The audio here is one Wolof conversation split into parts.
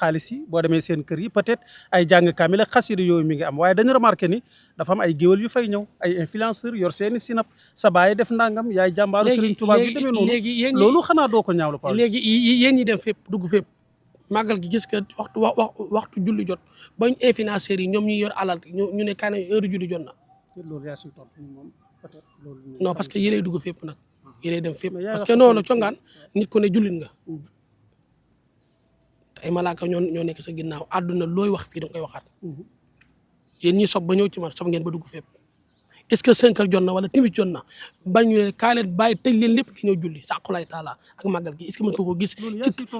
xaalis yi boo demee seen kër yi peut-être ay jàng kaamil ak xasida yooyu mi ngi am waaye dañu remarqué ni dafa am ay géwél yu fay ñëw ay influenceurs yor seeni sinap sa baay def ndàngam yaay jàmbaaru Serigne Touba bi demee noonu loolu xanaa doo ko ñaawlu Pawlish léegi yéen ñi dem fépp dugg fépp màggal gi gis nga waxtu julli jot bañ influenceurs yi ñoom ñuy yor alal ñu ne kaay heure julli jot na loolu yaa suy tontu moom peut-être loolu non parce que yéenay dugg fépp nag yéenay dem fépp parce que noonu congaan nit ku ne jullit nga te ay malaaka ñoo nekk sa ginnaaw àdduna looy wax fii da nga koy waxaat yéen ñi sob ba ñëw ci man sob ngeen ba dugg fépp est-ce que 5 heures jot na wala timit jot na bañ ñu ne kaay leen bàyyi tëj leen lépp ki ñëw julli sàqulaay taala ak màggal gi est-ce que mën ko gis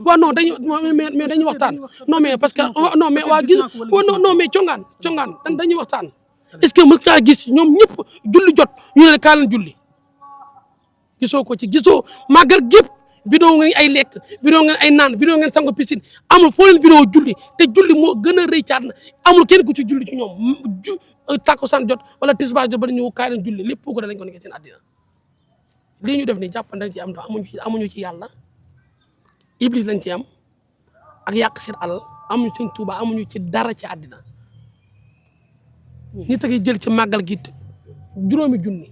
waaw non mais dañuy waxtaan non mais parce que non mais waa gis non mais congaan dañuy waxtaan est-ce que mën kaa gis ñoom ñëpp julli jot ñu ne kaay leen julli gisoo ko ci gisoo màggal gépp vidéo ngeen ay lekk vidéo ngeen ay naan vidéo ngeen sango piscine amul foo leen vidéo julli te julli moo gën a rëy caat na amul kenn ku ci julli ci ñoom takkusaan jot wala tisbaar jot ba ñu kaay leen julli lépp ko dañ ko nekk seen àddina lii ñu def ni jàpp dañ ci am ndax amuñu ci yàlla iblis lañ ci am ak yàq seen alal amuñu sëñ Tuuba amuñu ci dara ci àddina nit a ngi jël ci màggal gi juróomi junni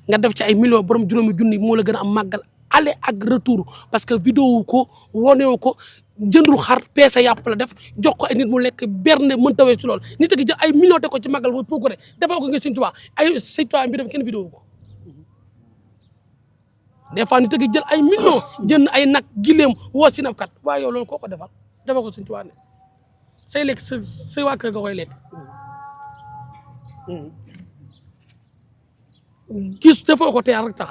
nga def ci ay millions borom juróomi junni moo la gën a am màggal aller ak retour parce que vidéo ko wonewu ko jëndul xar peese yàpp la def jox ko ay nit mu lekk berne mën tawee ci lool nit a ngi jël ay millions te ko ci màggal mooy progrès defal ko nga Sëñ Tuubaa ay Sëñ Tuubaa bi def kenn vidéo ko des fois nit a ngi jël ay millions jënd ay nag gileem woo si nafkat waaye yow loolu koo ko defal ko Sëñ Tuubaa ne say lekk say waa kër nga koy lekk gis defoo ko teyar rek tax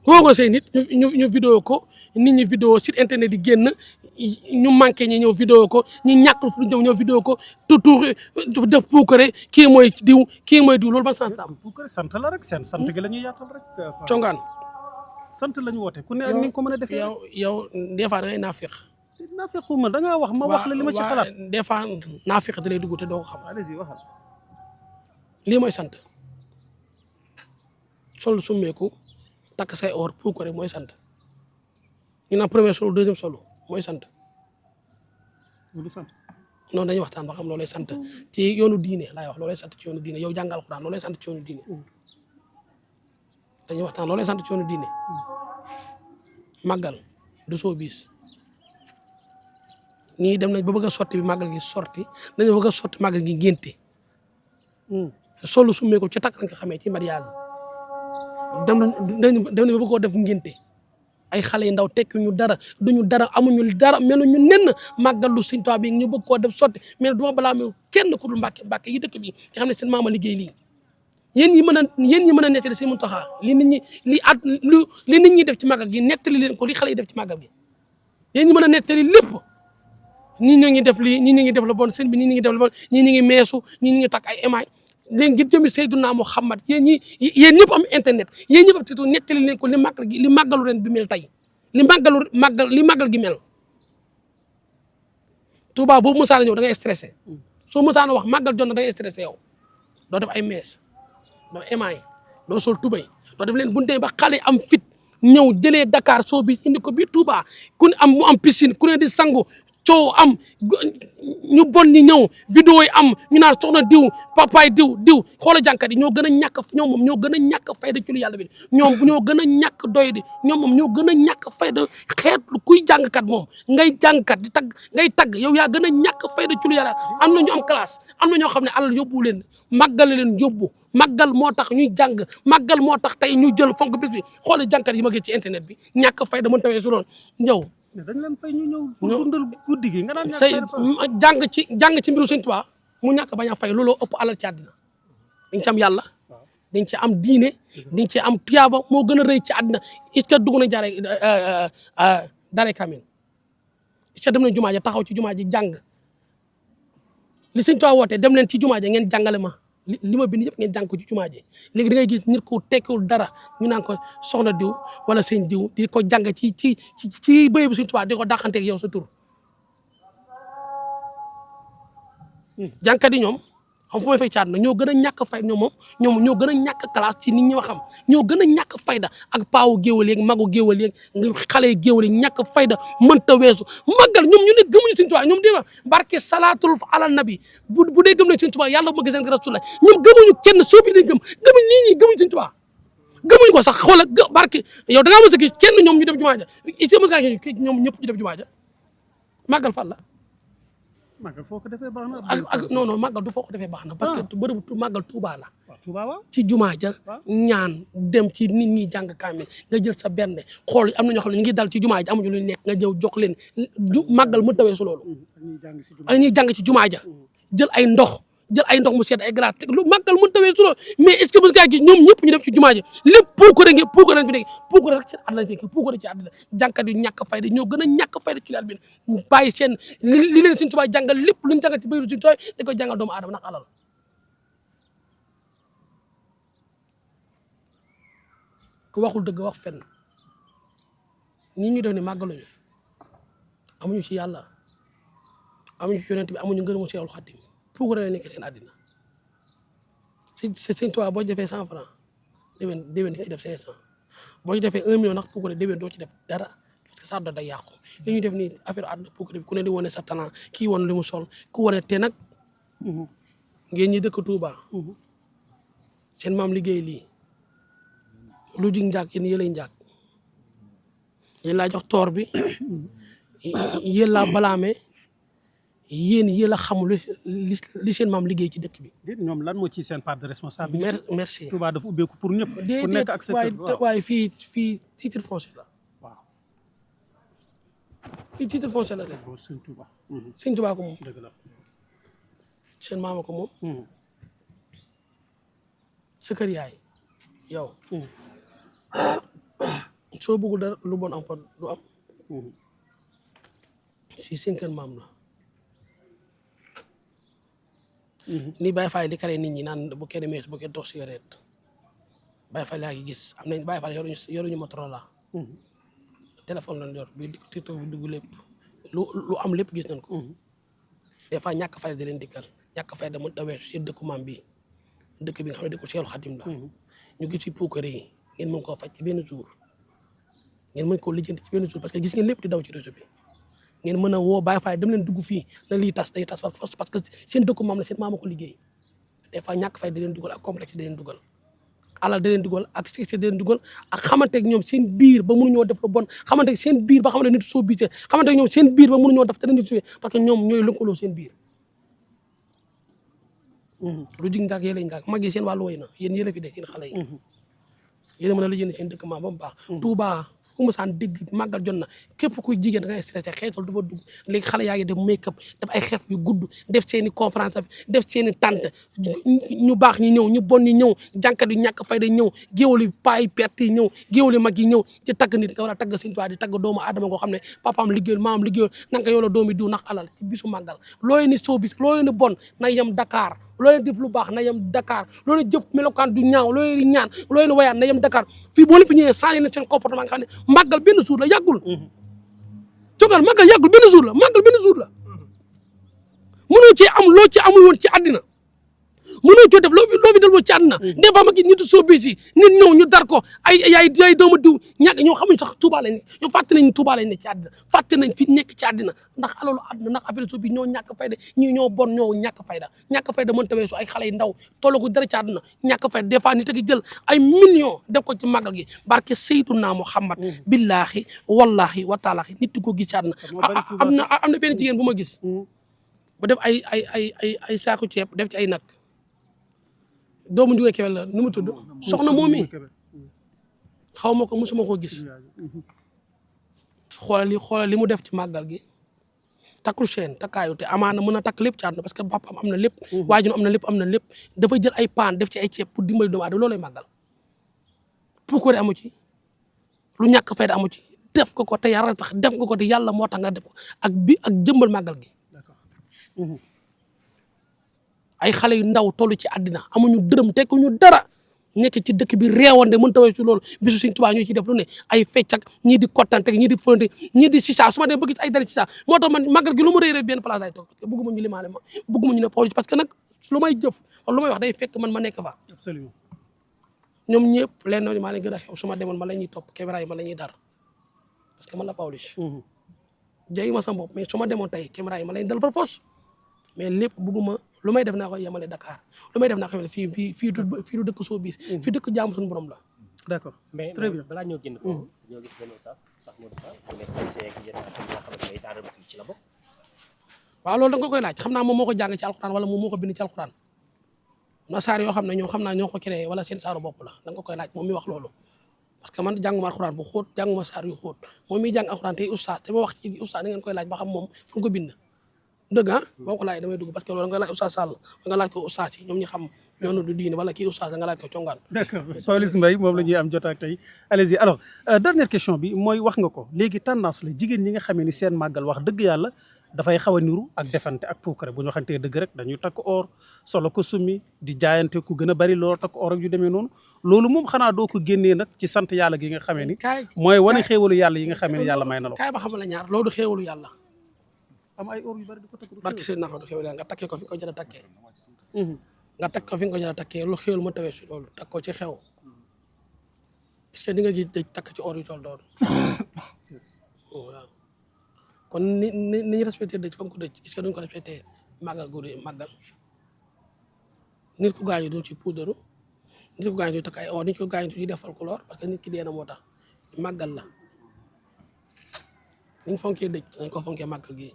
woo nga say nit ñu vidéo ko nit ñi vidéo site internet yi génn ñu manqué ñi ñëw vidéo ko ñi ñàkk fu ñëw vidéo ko tuur def puukare kii mooy diw loolu ban sens la am. puukare sant la rek seen sant gi la ñuy yaatal rek. congaan sant la ñu woote ku ne ak ni nga ko mën a defee. yow des fois da ngay naafeq. naafequma da ngaa wax ma wax la li ma ci xalaat. des fois naafeq da lay dugg te doo ko xam. allez-y waxal. lii mooy sant sol summeeku takk say or pour ko rek mooy sant ñu naan premier solo deuxième solo mooy sant. loolu sant. non dañuy waxtaan ba xam loolay sant ci yoonu diine laay wax loolay sant ci yoonu diine yow jàngal Alxuraan loolay sant ci yoonu diine dañuy waxtaan loolay sant ci yoonu diine màggal du soo bis ñii dem nañ ba bëgg a sotti bi màggal gi sorti dañu bëgg a sotti màggal gi ngénte solu summee ko ci takk nga xamee ci mariage dem nañ ba bëgg koo def ngénte ay xale yu ndaw tekki ñu dara duñu dara amuñu dara melu ñu nen màggal lu Sëñ Tuubaa bi ñu bëgg koo def sotti mais duma balaa mi kenn ku dul Mbàkke yi dëkk bi nga xam ne seen maama liggéey lii yéen ñi mën a nettali Sëñ Muntaxa li nit ñi def ci màggal gi nettali leen ko li xale yi def ci màggal gi yéen ñi mën a nettali lépp ñii ñu ngi def lii ñii ñu ngi def la bon sëñ bi ñii ñu ngi def la bon ñii ñu ngi meesu ñii ñu ngi takk ay émaay léegi ngir jëmi Seydina Muhammad yéen ñëpp am internet yéen ñëpp am tiitu nettali leen ko li màggalu ren bi mel tey li màggal gi mel Touba boobu musaana ñëw da ngay stressé soo musaana wax màggal jot na da ngay stressé yow doo def ay mees doo émaay doo sol tubay doo def leen bu ñu ba xale am fit ñëw jëlee Dakar soo bi indi ko biir Touba ku ne mu am piscine ku ne di sangu coow am ñu bon ñi ñëw vidéo yi am ñu naan soxna diw papaay diw xoola jànkat yi ñoo gën a ñoo gën a ñàkk fayda ci lu yàlla bi ñoo gën a ñàkk doy di ñoom ñoo gën a ñàkk fayda xeet kuy jàngkat moom ngay jàngkat di tagg ngay tagg yow yaa gën a ñàkk fayda ci lu yàlla am na ñu am classe am na ñoo xam ne alal yóbbu leen màggale leen yóbbu màggal moo tax ñuy jàng màggal moo tax tey ñu jël fonk bis bi xoola jàngkat yi ma gis ci internet bi ñàkk fayda mën tawee su doon ñëw dañ leen fay ñu ñëw pour dundal guddi gi nga naan say jàng ci mbiru Sëñ Tuubaa mu ñàkk bañ a fay looloo ëpp alal ci àddina dañ ci am yàlla dañ ci am diine dañ ci am tuyaaba moo gën a rëy ci àddina est-ce que dugg na daare kamin est-ce que dem nañ jumaa ja taxaw ci jumaa ji jàng li Sëñ Tuubaa woote dem leen ci jumaa ja ngeen jàngale ma li ma bind yëpp ngeen jàng ko ci jumaa ji léegi da ngay gis nit ku tekkiwul dara ñu naan ko soxna diw wala sëñ diw di ko jàng ci bëy bu Sëñ Tuubaa di ko dàqanteeg yow sa tur jàngkat yi ñoom xam fu may fay caat na ñoo gën a ñàkk fayda ñoom ñoo gën a ñàkk classe ci nit ñi ma xam ñoo gën a ñàkk fayda ak paawu géwal yeeg magu géwal yeeg xale yi géwal yi ñàkk fayda mënta weesu màggal ñoom ñu ne gëmuñu Sëñ Tuubaa ñoom dema barke salaatul ala nabi bu dee gëm nañ Sëñ Tuubaa yàlla bëgg seen rasulullah ñoom gëmuñu kenn soobi dañ gëmuñ nit ñi gëmuñu Sëñ Tuubaa gëmuñu ko sax xoola barke yow da ngaa mës a gis kenn ñoom ñu dem jumaa ja ici mës ngaa gis ñoom ñëpp ñu dem jumaa ja màggal fan la màggal foo ko defee baax na. ak non màggal du foo ko defee baax na. parce que bërëbu màggal Touba la. waaw Touba waaw. ci jumaa ja ñaan dem ci nit ñi jàng kaamil nga jël sa benn xool am na ñoo xam ne ñu ngi dal ci jumaa ja amuñu lu nekk nga jëw jox leen màggal mu tawee su loolu. ak ñuy jàng ci jumaa ja jël ay ndox mu sedd ay glace teg lu màggal mu tawee su loolu mais est ce que bés gaa gi ñoom ñëpp ñu dem ci jumaa ja lépp pour que rek fi nekk pour que rek ci àddina fi nekk pour que ci àddina jànkat yu ñàkk fayda ñoo gën a ñàkk fayda ci àddina bi bàyyi seen li leen Sëñ Tuubaa jàngal lépp lu ñu jàngal ci biir Sëñ Tuubaa da koy jàngal doomu aadama ndax alal ku waxul dëgg wax fenn ñi ñu def ni màggaluñu amuñu ci yàlla amuñu ci yonent bi amuñu ngërëmu Seexul Xaadim pour que nekk seen àddina si Sëñ Tuubaa boo ci defee 100 francs déwén ci def 500 boo ci defee 1 million ndax pour que déwén doo ci def dara parce que sa àdduna day yàqu li ñuy def nii affaire àdduna pour que ku ne di wane sa talent kii wane li mu sol ku wane te nag ngeen ñi dëkk Touba seen maam liggéey lii lu jig njaag yéen yëlay njaag yéen laa jox toor bi yéen laa balaame yéen la xamul li seen maam liggéey ci dëkk bi. ñoom lan moo ci seen part de responsabilité. merci Touba dafa ubbeeku pour ñëpp. ku nekk ak sa kër waaye fii titre foncier la. waaw. fii titre foncier la de. Sëñ Touba. Sëñ Touba ko moom. dëgg la. seen maama ko moom. sa kër yaay yow. soo bëggul dara lu bon am fa du am. fii seen kër maam la. ni Baye Fall di kare nit ñi naan bu kenn mees bu kenn tox cigarette Baye Fall yaa ngi gis am nañ Baye Fall yoruñu Motorola téléphone lañ yor bi TikTok bi dugg lépp lu am lépp gis nañ ko des fois ñàkk fay da leen dikkal ñàkk fay da mën ta weesu seen dëkku maam bi dëkk bi nga xam ne dëkku Seexul Xadim la ñu gis ci puukare yi ngeen mën koo faj ci benn jour ngeen mën koo lijjanti ci benn jour parce que gis ngeen lépp di daw ci réseau bi ngeen mën a woo Baye Fall dem leen dugg fii na lii tas day tas par force parce que seen dëkku maam la seen maama ko liggéey des fois ñàkk fay da leen dugal ak complexe da leen dugal alal da leen dugal ak succès da leen dugal ak xamanteeg ñoom seen biir ba mënuñoo def lu bon xamanteeg seen biir ba xam ne nit soo biir xamanteeg ñoom seen biir ba mënuñoo def te nit soo parce que ñoom ñooy lëkkaloo seen biir lu jig ngaak yélay ngaak mag yi seen wàllu woy na yéen yéla fi def seen xale yi yéen a mën a lijjanti seen dëkk maam ba mu baax Touba fu mu saan dégg màggal jot na képp kuy jigéen da ngay stressé xeetal du fa dugg léegi xale yaa ngi def make up def ay xef yu gudd def seen i conférence def seen i tante ñu baax ñi ñëw ñu bon ñi ñëw jànkat yu ñàkk fayda ñëw géwal yu paay perte yi ñëw géwal yu mag yi ñëw ci tagg nit nga war a tagg Sëñ Tuubaa di tagg doomu aadama ngoo xam ne papaam liggéeyul maam liggéeyul nanga yow la doomi diw ndax alal ci bisu màggal looy ni soo bis looy ni bon na yem Dakar looy def lu baax na yem Dakar looy jëf melokaan du ñaaw looy ñaan looy wayaan na yem Dakar fii boo lépp ñëwee changé na seen comportement nga xam ne màggal benn jour la yàggul cogal màggal yàggul benn jour la màggal benn jour la mënoo ci am loo ci amul woon ci àddina mënoo coo def loo fi del woon ci àddina des fois ma gis ñitu soo bis yi nit ñëw ñu dar ko ay doomu diw ñàkk ñoo xamuñ sax Touba lañ ne ñoo fàtte nañ Touba lañ ne ci àddina fàtte nañ fi nekk ci àddina ndax alalu àddina ndax affaire soo bi ñoo ñàkk fayda ñii ñoo bon ñoo ñàkk fayda mën tawee su ay xale yu ndaw tolloo ko dara ci àddina ñàkk fayda des fois nit a ngi jël ay millions def ko ci màggal gi barke Seydunaa Muhammad billaahi wallaahi wa taalaahi nit ko gis ci àddina am na benn jigéen bu ma gis ba def ay saaku ceeb def ci ay nag doomu Njuga Kewel la nu mu tudd soxna moom mi xaw ma ko mosuma koo gis xoolal li mu def ci màggal gi takkul chaîne takkaayu te amaana mën a takk lépp ci àdduna parce que papaam am na lépp waajur am na lépp dafa jël ay paan def ci ay ceeb pour dimbali doomu aadama loolay màggal puukare amu ci lu ñàkk fayda amu ci def ko te yàlla tax def nga ko te yàlla moo tax nga def ko ak jëmbal màggal gi ay xale yu ndaw tollu ci àddina amuñu dërëm tekkuñu dara nekk ci dëkk bi réewande mën tawee su loolu bisu Sëñ Tuubaa ñoo ci def lu ne ay fecc ak ñii di kottante ñii di fënte ñii di sisa su ma dem ba gis ay dara sisa moo tax man màggal gi lu mu rëy rëy benn place lay toog bëgguma ñu limaale ma bëgguma ñu ne foofu parce que nag lu may jëf wala lu may wax day fekk man ma nekk fa. absolument. ñoom ñëpp leen noonu maa leen gën a xew su ma demoon ma la ñuy topp caméra yi ma la ñuy dar parce que man la Pawlish. jaay ma sa bopp mais su ma demoon tey caméra yi ma lay dal fa force mais lépp bëgguma lu may def naa ko yemale Dakar lu may def naa ko yemale fii du dëkk Showbiz. fii dëkk jaamu suñu borom la. d'accord mais très bien balaa ñoo génn foofu ñoo gis benn sax moo dafa mu ne sañse ak yenn affaire yoo xamante ne daara bis bi ci la bokk. waaw loolu da nga koy laaj xam naa moom moo ko jàng ci alxuraan wala moom moo ko bind ci alxuraan na saar yoo xam ne ñoom xam naa ñoo ko créé wala seen saaru bopp la da nga koy laaj moom mi wax loolu parce que man jànguma alxuraan bu xóot jànguma saar yu xóot moom mi jàng alxuraan tey oustaz te ma wax ci oustaz da ngeen koy laaj ba xam moom fu mu ko bind dëgg ah boo ko laaj damay dugg parce que loolu da nga laaj oustaz Sall da nga laaj ko oustaz yi ñoom ñi xam yoonu du diine wala kii oustaz da nga laaj ko congaan. d'accord Pawlish Mbaye moom la ñuy am jotaak tey allez-y alors dernière question bi mooy wax nga ko léegi tendance la jigéen ñi nga xamee ni seen màggal wax dëgg yàlla dafay xaw a niru ak defante ak puukare bu ñu waxantee dëgg rek dañuy takk or solo ko summi di jaayante ku gën a bari loolu takk or ak yu demee noonu loolu moom xanaa doo ko génnee nag ci sant yàlla gi nga xamee ni mooy wane xéewalu yàlla yi nga xamee ni yàlla may na la kaay ba xam la ñaar loolu xéewalu yàlla am ay or yu bari di ko takk barki seen nafa du xéewalu yàlla nga takkee ko fi ko jël a takkee nga takk ko fi nga ko jël a takkee lu xéewalu ma tawee si loolu takk ko ci xew est-ce que di nga gis dëj takk ci or yu toll doon waaw kon ni ñu respecté dëj fa nga ko dëj est-ce que duñ ko respecté màggal gu màggal nit ku gaañu du ci puudaru nit ku gaañu du takk ay or nit ku gaañu du ci def folklore parce que nit ki dee na moo tax màggal la niñ fonkee dëj nañ ko fonkee màggal gi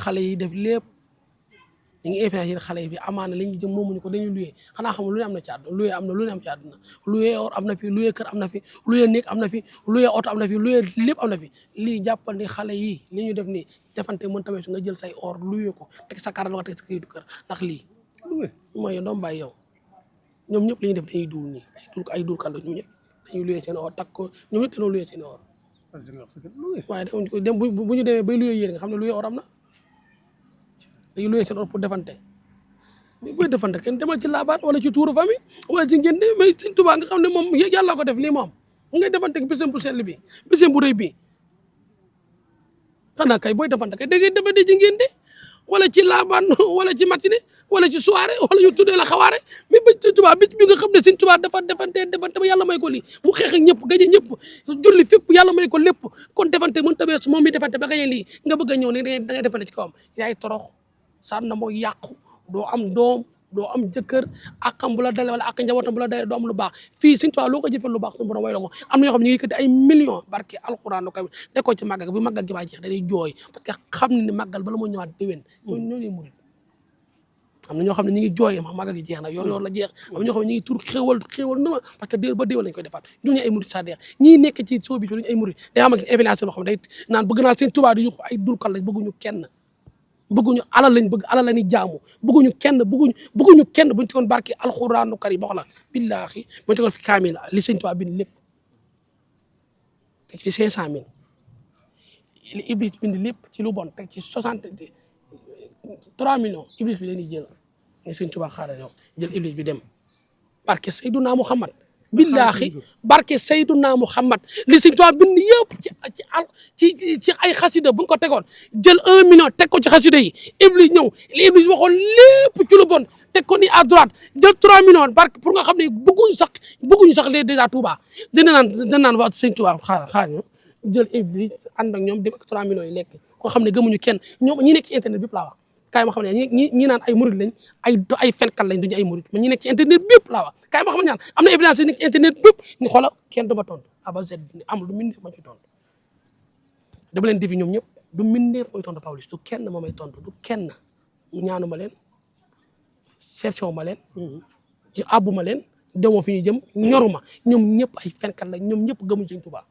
xale yi def lépp ñu ngi influencé xale yi bi amaana li ñu jëm moomuñu ko dañuy luyee xanaa xamul lu ne am na ci àdduna luyee am na lu ne am ci àdduna luyee or am na fi luyee kër am na fi luyee néeg am na fi luyee oto am na fi luyee lépp am na fi lii jàppal ni xale yi li ñu def nii defante mën tawee su nga jël say or luyee ko teg sa karal wax teg sa kayitu kër ndax lii mooy doom bàyyi yow ñoom ñëpp li ñuy def dañuy duul nii ay duul kan la ñoom ñëpp dañuy luyee seen or takk ko ñoom ñëpp dañoo luyee seen or waaye dem bu ñu demee bay luyee yéen nga xam ne luyee or am na dañuy luyee seen or pour defante mais booy defante kenn demal ci laabaan wala ci tuuru famille wala ci ngénte mais Sëñ Tuubaa nga xam ne moom yàlla ko def lii moom ngay defante bisam bu sell bi bisam bu rëy bi xanaa kay booy defante kay da ngay defante ci ngénte wala ci laabaan wala ci matinée wala ci soirée wala ñu tuddee la xawaare mais ba Sëñ Tuubaa bi nga xam ne Sëñ Tuubaa dafa defante ba yàlla may ko lii mu xeex ak ñëpp gañe ñëpp julli fépp yàlla may ko lépp kon defante mën tamee moom mi defante ba gañe lii nga bëgg a ñëw ne da ngay defante ci kawam yaay torox saan na moo yàqu doo am doom doo am jëkkër akam bu la dalee wala ak njabootam bu la dalee doo am lu baax fii Sëñ Tuubaa loo ko jëfal lu baax suñu borom way la ko am na ñoo xam ne ñu ngi yëkkati ay millions barki alxuraan ko nekkoo ci màggal bi màggal gi baa jeex dañuy jooy parce que xam ne màggal bala moo ñëwaat déwén ñooñuy murit am na ñoo xam ne ñu ngi jooy ma màggal gi jeex na yor la jeex am na ñoo xam ne ñu ngi tur xéewal na parce que déwén ba déwén lañ koy defaat ñooñu ay murit sa deex ñii nekk ci soo bi duñu ay murit day am ak événement boo xam ne day naan bëgg naa Sëñ Tuubaa di yuxu ay dulkal lañ bëgguñu kenn bëgguñu alal lañ bëgg alal la ni jaamu bëgguñu kenn buñu tegoon barki alxuraanu karim wax la billaahi buñu tegoon fi kaamil li Sëñ Tuubaa bind lépp teg ci 500000 li Iblis bind lépp ci lu bon teg ci 3 millions Iblis bi leen jël ni Sëñ Tuubaa xaaral yow jël Iblis bi dem barke Seydunaa Muhammad billaahi barke Seydunaa Muhammad li Sëñ Tuubaa bind yëpp ci ay xasida buñ ko tegoon jël 1 million teg ko ci xasida yi Iblis ñëw li Iblis waxoon lépp ci lu bon teg ko ni à droite jël 3 millions barke pour nga xam ne bëgguñu sax les déjà Touba dina naan waa Sëñ Tuubaa xaar ñu jël Iblis ànd ak ñoom dem ak 3 millions yi lekk koo xam ne gëmuñu kenn ñoom ñi nekk ci internet bi laa wax kaay ma xam ne ñi naan ay murid lañ ay fenkat lañ duñu ay murid man ñi nekk ci internet bépp laa wax kaay ma xam ne ñaan am na évidence yi nekk ci internet bépp ni xoola kenn du ma tontu aba z amul du mindeef ma ci tontu dama leen defi ñoom ñëpp du mindeef mooy tontu Pawlish du kenn moo may tontu du kenn ñaanu ma leen cherché ma leen abbu ma leen demoo fi ñu jëm ñoruma ñoom ñëpp ay fenkat lañ ñoom ñëpp gëmuñ Sëñ Tuubaa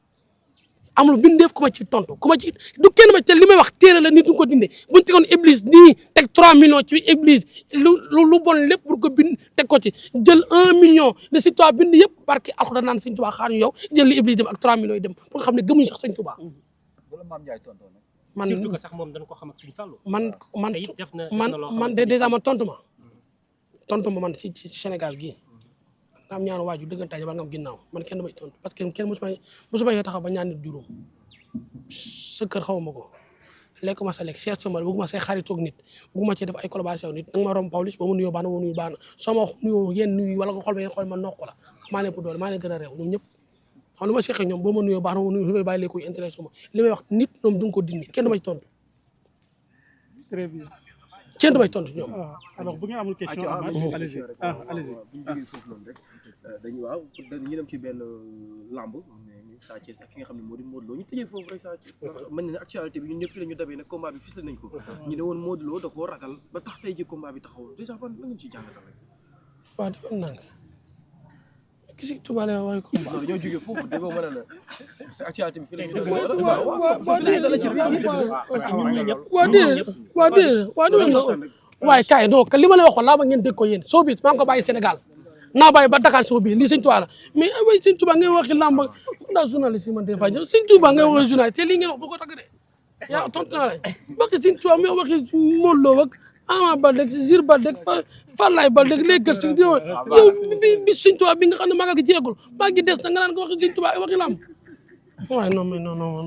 amul bindeef ku ma ci tontu ku ma ci du kenn ma te li may wax téere la nit du ko dindee buñ tegoon Iblis nii teg 3 millions ci Iblis lu bon lépp pour ko bind teg ko ci jël 1 million de Sëñ Tuubaa bind yëpp barki alxuraan naan Sëñ Tuubaa xaar ñu yow jël li Iblis dem ak 3 millions yi dem pour nga xam ne gëmuñu sax Sëñ Tuubaa man surtout que sax moom dañ ko xam ak Sëñ Fallu man dèjà man tontu ma man ci Sénégal gii nga am ñaanu waaju dëggantaay jabar nga am ginnaaw man kenn du may tontu parce que kenn mosuma taxaw ba ñaan nit juróom sa kër xawma ko lekk ma sa lekk seet sama bëgguma say xaritoog nit bëgguma ci def ay collaboration nit nanga ma romb Pawlish ba ma nuyoo baax na ma nuyu baax na soo ma nuyoo yéen nuyu wala nga xool ma yéen xool ma nokk la maa leen doole maa leen gën a réew ñoom ñëpp xam lu ma seqee ñoom boo ma nuyoo baax na ma nuyu may bàyyi léegi intéressé ma li may wax nit ñoom du nga ko dindi kenn du ma ci tontu très bien kenn du ma ci tontu ñoom alors bu ngeen amul question allez-y allez-y bu ñu jógee foofu noonu rek dañu waaw dañu dem ci benn lamb Sa Thiès ak ki nga xam ne moo di Modou Lo ñu tëjee foofu rek Sa Thiès mën na ne actualité bi ñun ñëpp fi la ñu dabee nag combat bi fis nañ ko ñu ne woon Modou Lo da koo ragal ba tax tey ji combat bi taxawul déjà ban la ngeen ciy jàngatal rek waaw defal naa nga gis tubaab la waaye combat non dañoo jógee foofu déggoo mën a na parce que actualité bi fi la ñu dabee waaye kaay donc li ma la waxoon laa ba ngeen dégg ko yéen soo bis maa ngi ko bàyyi Sénégal naa bàyyi ba Dakar soo bii lii sëñ Tuubaa la mais way sëñ Tuubaa ngay waxi làmb ndax journaliste yi man des fois sëñ Tuubaa ngay waxi journaliste te lii ngeen wax bu ko tagg de yaa tontu naa la waxi sëñ Tuubaa mi waxi Modou Lo ak Ama Baldé Jules Baldé Falaye Baldé les gës si yow bi sëñ Tuubaa bi nga xam ne maa ngi jeegul maa ngi des na nga naan ko waxi sëñ Tuubaa waxi làmb waaye non mais non